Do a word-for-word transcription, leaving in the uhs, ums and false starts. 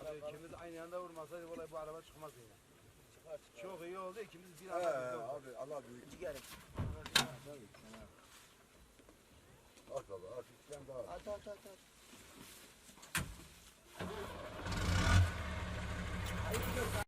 Abi, ikimiz aynı anda vurmasaydı vallahi bu araba çıkmazdı ya. Çok iyi oldu, ikimiz bir anda vurduk. Abi, Allah büyük. Cigerim. At baba, at. Sen daha at. At, at, at, at.